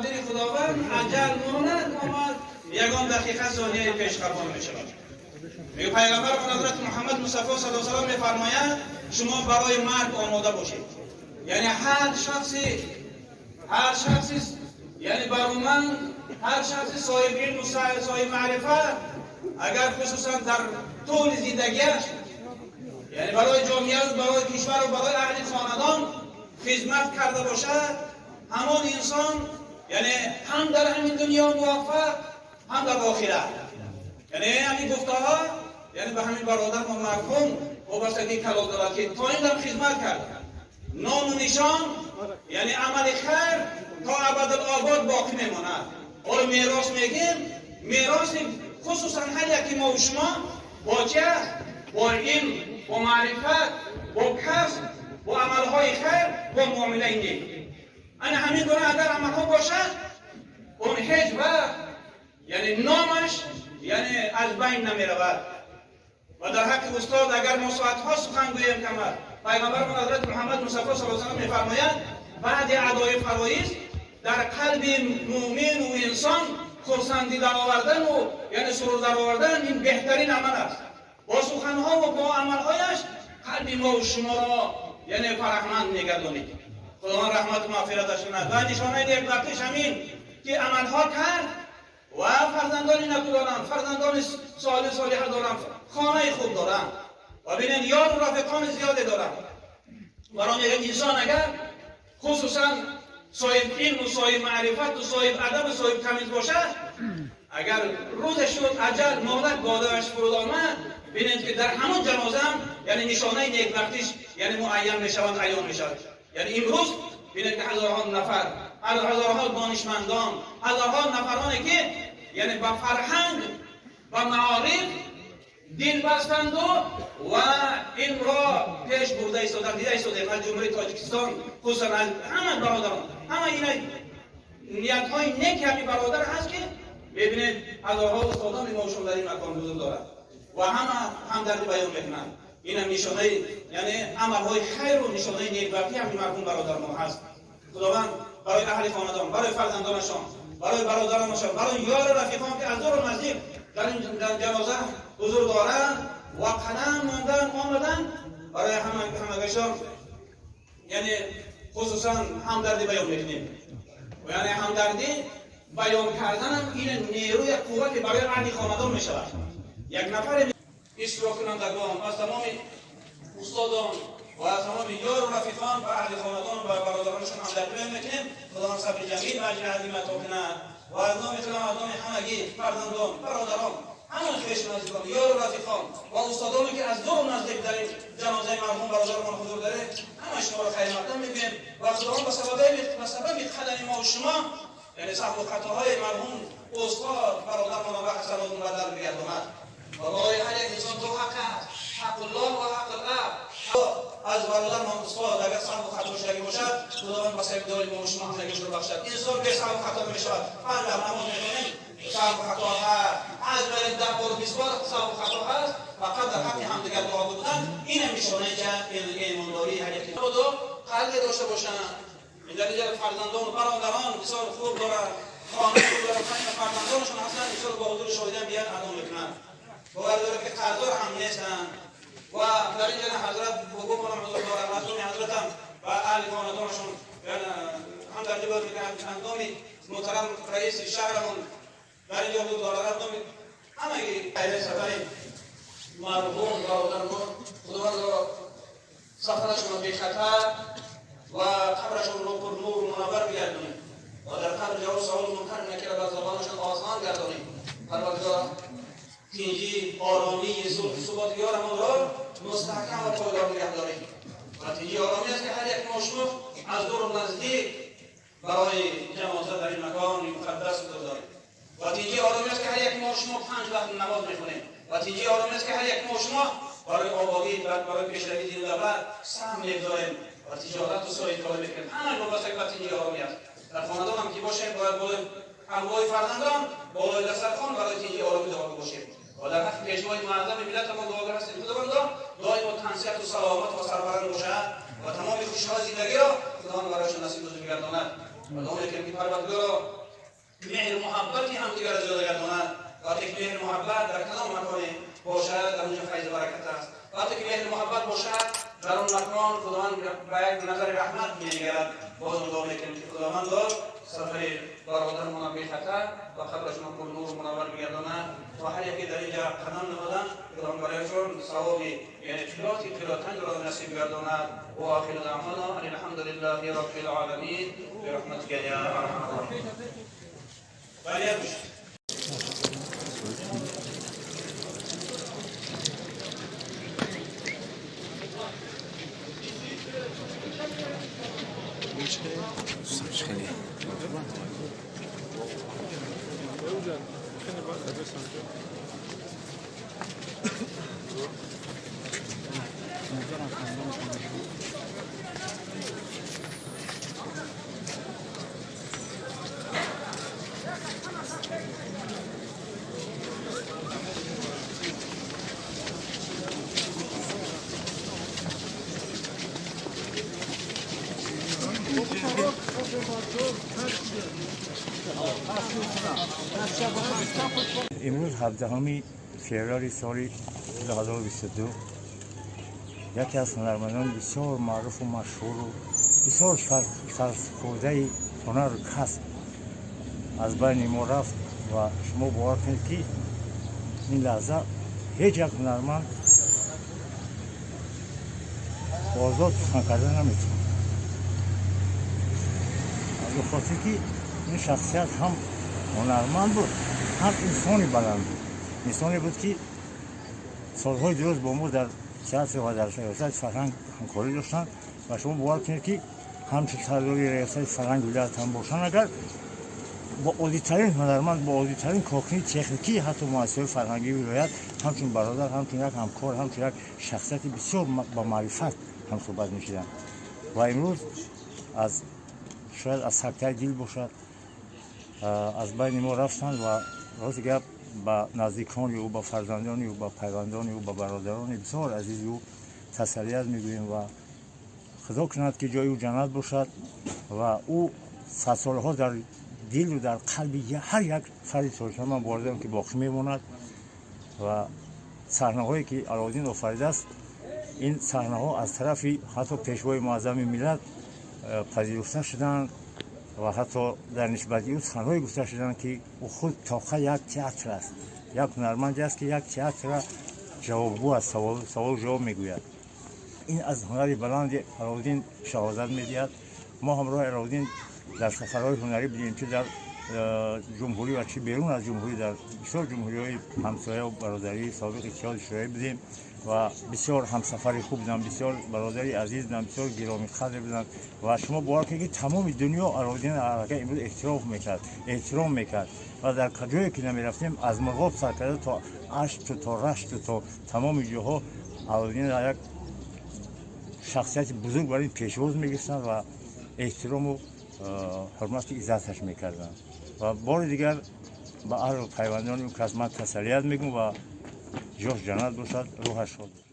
Тақдири Худованд аҷал монад омад, ягон дақиқа сонияи пеш хафо намешавад. Мегӯ Пайғамбар Ҳазрат Муҳаммад Мустафо саллаллоҳу алайҳи васаллам мефармояд: шумо барои марг омода бошед. Яъне ҳар шахси, яъне бароманд, ҳар шахси соҳиби илму соҳиби маърифат, агар хусусан дар тӯли зиндагиаш, яъне барои ҷомеа, барои кишвару барои аҳли хонадон хизмат карда бошад, ҳамон инсон, яъне ҳам дар ҳамин дунё муваффақ, ҳам дар охират. Яъне ҳамин гуфтаҳо, яъне ба ҳамин бародар мо марҳум вобастагии калон дорад, ки то ин дам хизмат кард. Ному нишон, яъне амали хайр то абадулобод боқӣ мемонад. Ҳоло мерос мегем, мероси хусусан ҳар яки мо шумо бо чи аст? Бо илм, бо маърифат, бо касб, бо амалҳои хайр, бо муомилаи нек. Ана ҳамин гуна агар амалҳо бошад, он ҳеҷ вақт, яъне номаш, яъне аз байн намеравад. Ва дар ҳаққи устод агар мо соатҳо сухан гӯем, кам аст. Пайғамбарамон Ҳазрати Муҳаммад Мустафо саллаллоҳу алайҳи васаллам мефармояд: баъди адои фароиз дар қалби муъмину инсон хурсандӣ даровардану, яъне сурур даровардан, ин беҳтарин амал аст. Бо суханҳо ва бо амалҳояш қалби мо шуморо, яъне фараҳманд мегардонид. Худованд раҳмату мағфираташ кунад. Ва нишонаи некбахтиш ҳамин ки амалҳо кард ва фарзандони неку доранд, фарзандони солиҳ солиҳа доранд, хонаи хуб доранд ва бинед, ёру рафиқони зиёде доранд. Барои як инсон агар хусусан соҳиб илму соҳиб маърифату соҳиб адабу соҳиб тамиз бошад, агар рӯзе шуд, аҷал муҳлат болояш фуруд омад, бинед ки дар ҳамон ҷанозаам, яъне нишонаи некбахтиш, яъне муайян мешаванд, аён мешавад. Яъне имрӯз бинед ки ҳазорҳо нафар, ҳазорҳо донишмандон, ҳазорҳо нафароне ки, яъне ба фарҳанг, ба маориф дил бастанду ва илмро пеш бурда истодан, дида истодаем аз Ҷумҳурии Тоҷикистон, хусусан аз ҳама бародарон, ҳама ина ниятҳои неки ҳамин бародар ҳаст, ки бибинед, ҳазорҳо устодони мо шумо дар ин макон ҳузур дорад ва ҳама ҳамдардӣ баён мекунанд. Инам нишонаи, яъне амалҳои хайру нишонаи некбахтӣ ҳамин марҳум бародар мо ҳаст. Худованд барои аҳли хонадон, барои фарзандонашон, барои бародаронашон, барои ёру рафиқон, ки аз дуру наздик дар ин ҷаноза ҳузур доранд ва қадам мондан омаданд, барои ҳамагашон, яъне хусусан ҳамдардӣ баён мекунем. Яъне ҳамдардӣ баён карданам ин нерӯи қуввате барои аҳли хонадон мешавад. Як нафаре иштироккунандагон, аз тамоми устодон ва аз тамоми ёру рафиқон ва аҳли хонадон ва бародаронашон ҳамдардӣ баён мекунем. Худованд сабри ҷамил ва аҷри азим ато кунад. Ва аз номи худам, аз номи ҳамагӣ фарзандон, бародарон, ҳама хешу наздикон, ёру рафиқон ва устодоне ки аз дуру наздик дар ин ҷанозаи марҳум бародарамон ҳузур дорем, ҳама шуморо хайрмақдам мегӯем. Ва Худованд ба сабаби қадами мо шумо, яъне саҳву хатоҳои марҳум устод бародармонро ба ҳасанот мубаддал бигардонад. Ва барои ҳар як инсон ду ҳақ аст: ҳаққуллоҳ ва ҳаққул абд. Аз бародармон устод агар саҳву хато шудагӣ бошад, Худованд ба сабаби дуои мо шумо ҳамагишро бахшад. Инсон бе саҳву хато мешавад? Панҷ вақт намоз мехонем, саҳву хато ҳаст. Ҳаҷ барем, 10 бор, 20 бор, саҳву хато ҳаст. Фақат дар ҳаққи ҳамдигар дуо будан, инам нишонаи имондории ҳар яке қалбе дошта бошанд. Ин дар инҷа фарзандону бародарон бисёр хуб доранд, хона хуб доранд, фарзандонашон ҳастанд, бисёр бо ҳузури шоҳидан биён адо мекунанд. Бовар дорад ки қарздор ҳам нестанд. Ва дар инҷа ҳазрат бобомонам ҳузур дорад. Аз номи ҳазратам ва аҳли хонадонашон ҳамдардӣ бояд мекунанд. Аз номи муҳтарам раиси шаҳрамон дар инҷо ҳузур дорад, аз номи ҳамаги сафари марҳум бародармо Худовандро сафарашонро бехатар ва қабрашонро пурнуру мунаввар бигардонем ва дар қабр ҷавоб саволи мункар накира бар забонашон осон гардонем. Парвардигор, тинҷӣ, оромӣ, сулҳу субот диёрамонро мустаҳкам ва пойдор нигаҳ дорем. Ва тинҷӣ, оромӣ аст, ки ҳар як мо шумо аз дуру наздик барои ҷаноза дар ин макони муқаддас ҳузур дорем. Ва тинҷӣ, оромӣ аст, ки ҳар як мо шумо панҷ вақт намоз мехонем. Ва тинҷӣ, оромӣ аст, ки ҳар як мо шумо барои ободӣ, барои пешравии дину давлат саҳм мегузорем ва тиҷорату соҳибкорӣ мекунем. Ҳама вобаста ба тинҷӣ, оромӣ аст. Дар хонадонам ки бошем, бояд болои ҳамроҳи фарзандон болои дастархон барои тинҷӣ, оромӣ дуогӯ бошем. Ва дар ҳаққи пешвои муаззами миллатамон дуогӯ ҳастем. Худовандо доимо тансиҳату саломат ва сарбаланд бошад ва тамоми хушиҳои зиндагиро Худованд барояшон насиб рӯзӣ бигардонад. و دعا میکنیم که پروردگارا مهر محبتی هم دیگر را زیاده گرداند. وقتی که مهر محبت در کدام مکان باشد در اونجا فیض و برکت است. وقتی که مهر محبت باشد در آن مکان خداوند به یک نظر رحمت می‌نگرد. باز هم دعا میکنیم که خداوند سفر برادرمان بی خطر و قبرشان پر نور منور بگرداند و هر یکی در اینجا قدم نهادن خداوند برایشان ثواب یعنی قرات قراتن را نصیب گرداند. و آخر دعوانا ان الحمد لله رب العالمین برحمتک یا ارحم الراحمین. امروز 17 فوریه سال 2022 یکی از هنرمندان بسیار معروف و مشهور و بسیار سرسپرده هنر و کسب از بین ما رفت و شما باور کنید که این لحظه هیچ یک هنرمند آزاد سخن کردن نمیتونه، از او خاطر که این شخصیت هم هنرمند بود هم انسانی بلند بود، انسانی بود که سالهای دراز با ما در театр و در ریاست فرهنگ همکاری داشتند و شما باور کنید که همچون سردار ریاست فرهنگ ولایت هم باشند اگر با عادی‌ترین هنرمند با عادی‌ترین کارکنی تکنیکی حتی مؤسسه فرهنگی ولایت همچون برادر همچون یک همکار همچون یک شخصیت بسیار با معرفت هم صحبت می‌شدند و امروز از شاید از سکته دل باشد از بین ما رفتند و راست گپ به نزدیکان او به فرزندان او به پیوندان او به برادران بسیار عزیز او تسلیت میگوییم و خدا کند که جای او جنت باشد و او صد سالها در دل و در قلب هر یک فرد تاجیکستان من باور دارم که باقی میماند و صحنه‌هایی که علاءالدین آفریده است این صحنه‌ها از طرف حتی پیشوای معظم ملت پذیرفته شدند و حتی در نسبت او سخنهایی گفته شدند که او خود تاقه یک تئاتر است، یک هنرمندی است که یک تئاتر جوابگو است، سوال جواب میگوید. این از هنر بلند علاءالدین شهادت میدهد. ما همراه علاءالدین در سفرهای هنری بودیم که در جمهوری و چه بیرون از جمهوری در بسیار جمهوری‌های همسایه و برادری سابق اتحاد شوروی بودیم و بسیار همسفر خوب بودم، بسیار برادری عزیز بودم، بسیار گرامی قدر بودم و شما باور کنید که تمام دنیا علاءالدین عراقی امروز احترام میکرد، احترام میکرد و در جایی که نمیرفتیم از مرغاب سر کرده تا اشت تا رشت تا تمام جاها علاءالدین یک شخصیت بزرگ برای پیشواز میگرفتند و احترام و حرمت عزتش میکردند و بار دیگر به اهل و پیوندان او که از من تسلیت میگم و جاش جنت باشد، روحش شاد.